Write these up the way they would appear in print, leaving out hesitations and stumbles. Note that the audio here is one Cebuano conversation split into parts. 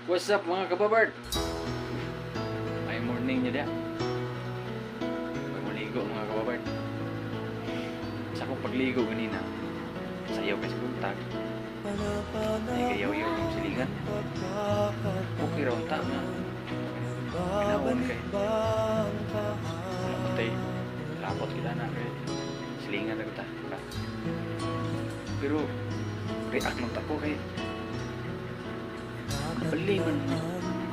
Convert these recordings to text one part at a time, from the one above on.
What's up, mga kababard? Ay morning niyo diya. May maligo, mga kababard. Sa akong pagligo ganina, sayaw kay sa buntag. Ay kayaw-yaw yung silingan. Okay raw ta nga. Ginaon kay. Wala pa tay lapot kita na kay silingan na kita. Diba? Pero react lang ta ko kay bali man,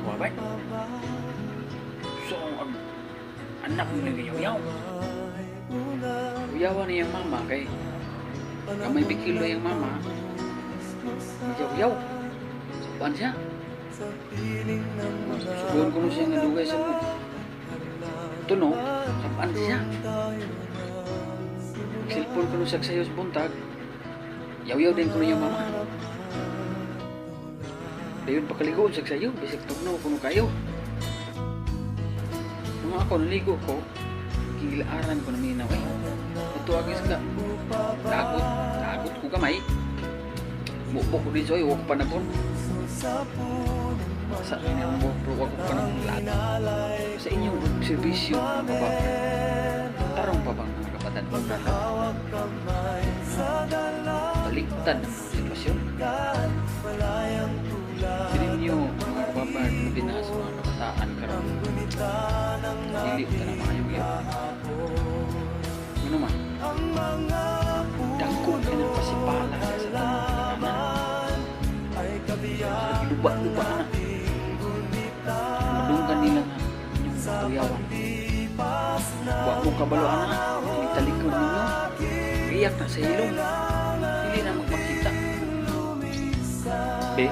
kababard. So ang anak mo nagayaw-yaw. Uyawan niyang mama kay kamay bikilo yung mama. Nagyaw-yaw. Saan siya? Subuan ko nun siya nga dugay sa mo. Tuno, sapaan siya. Cellphone ko nun siya sayo sa buntag. Yaw-yaw din ko nun yung mama. Dayon pakaligoon sa sayo, bisag tugnaw kuno kayo. Mga ako, naligo ko, gilaaran ko na minaw eh. Ito agis ka, lagot, lagot ko gamay. Bukbok ko din soy, wag pa na. Sa inyong buhok, pero wag ko pa na lahat. Sa inyong serbisyo, mga kababard, tarong pa bang mga kapatid mo? Baliktad ang sitwasyon. Dili ninyo, mga kababard, labi na sa mga kabataan karon. Dili ta na maayo gyud. Ano man? Dako kay ng pasipala sa tanang ginikanan. Luba-luba na. Madunggan nila nga inyong kuyawan. Wa mo kabalo ana, talikod ninyo. Iyak na sa ilong. Dili na magpakita. Be,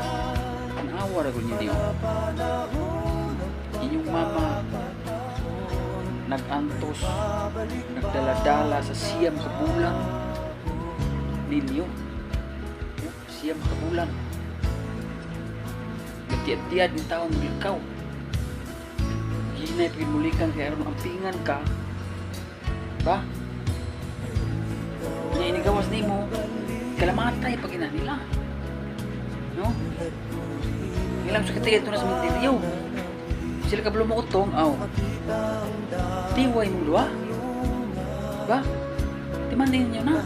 tanawa ra gud ninyo. Inyong mama nag-antos, nagdala-dala sa 9 ka bulan ninyo. Oh, 9 ka bulan. Nagtiyad-tiyad ni taon maglakaw. Hinay pag mulikan kay aron ampingan ka. Ba? Nya inigawas nimo, kalamatay pag ina nila. No? Ilang sa katiyan to na sa Mintilyo. Sila ka mo utong, aw. Tiway mong duha. Ba? Timandin niyo na.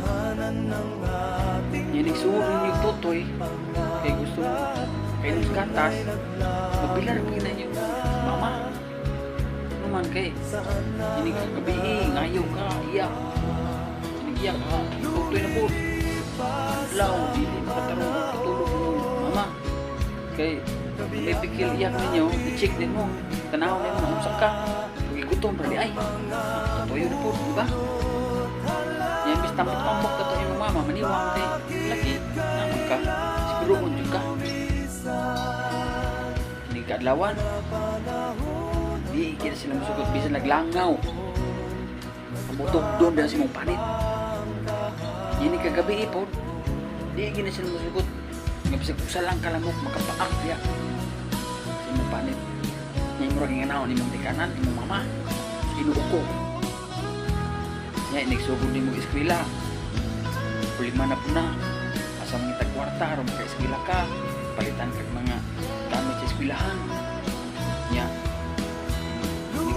Yan nagsuod ninyo tutoy. Kay gusto mo kay nung gatas, magbilar pa na niyo mama. Ano man kay ini gabi ngayo ka, iyak. Iyak ka, tutoy na po. Adlaw, dili makatarong katulog mo mama. Kay may pikil iyak ninyo, i-check din mo. Tanaw nimo na unsa ka. Pagigutom ra di ay. Tutoyo na po, di ba? Yan bis tambok-tambok ka to imong mama, maniwang kay lagi naman ka. Siguro jud ka. Hindi ka adlawan. Di kina sila musugot bisan naglangaw. Pamutok doon dahil sa imong panit. Yan kagabi ipod. Di kina sila musugot. Nga bisag usa lang kalamok makapaak diya sa imong panit. Yan murag inganaon imong tikanan, imong mama. Ginoo ko. Nya inisugod nimo eskwela. Problema na po na. Asa man kita kwarta aron maka-eskwela ka. Palitan kag mga gamit sa eskwelahan. Nya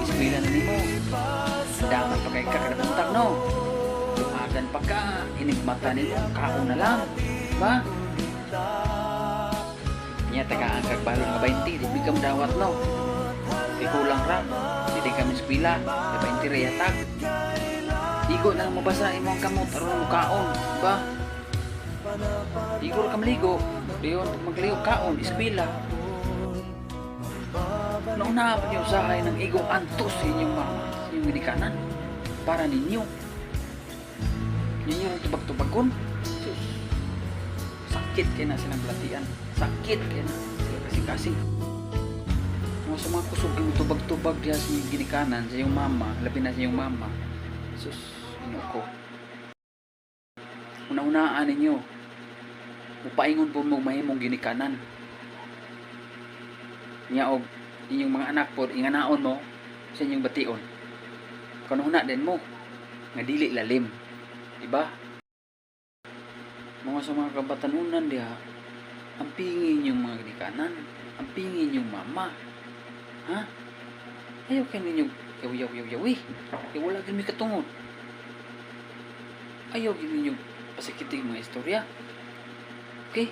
eskwela na nimo. Daman pa kay ka kada buntag, no? Lumagan pa ka, inigmata nimo, kaon na lang. Ba? Nya tagaan kag balon nga 20, di ka dawat, no? Kay kulang ra. Di kami eskwela, kay 20 ra yatag. Igo na lang mabasa imong kamot aron mo kaon, ba? Igo ra ka maligo, diyon pag magligo kaon, eskwela. Nauna pa niyo usahay ng igo antos sa inyong mama, sa inyong ginikanan, para ninyo. Ninyo ang tubag-tubagon. Sus. Sakit kay na silang balatian. Sakit kay na sila kasing-kasing. Mga sa mga kusog yung tubag-tubag diya sa inyong ginikanan, sa iyong mama, labi na sa iyong mama. Sus, ino ko. Una-unaan ninyo, mupaingon po mo mahimong ginikanan. Nya og inyong mga anak po, inganaon mo sa inyong bation. Kanuna din mo, nga dili lalim. Diba? Mga sa mga kabatanunan diha, ang pingi inyong mga ginikanan. Ampingin yung mama. Ha? Ayaw kay ninyo yaw yaw yaw yaw eh. Kaya wala gyud mi katungod. Ayaw gyud ninyo pasikitig mga istorya. Okay?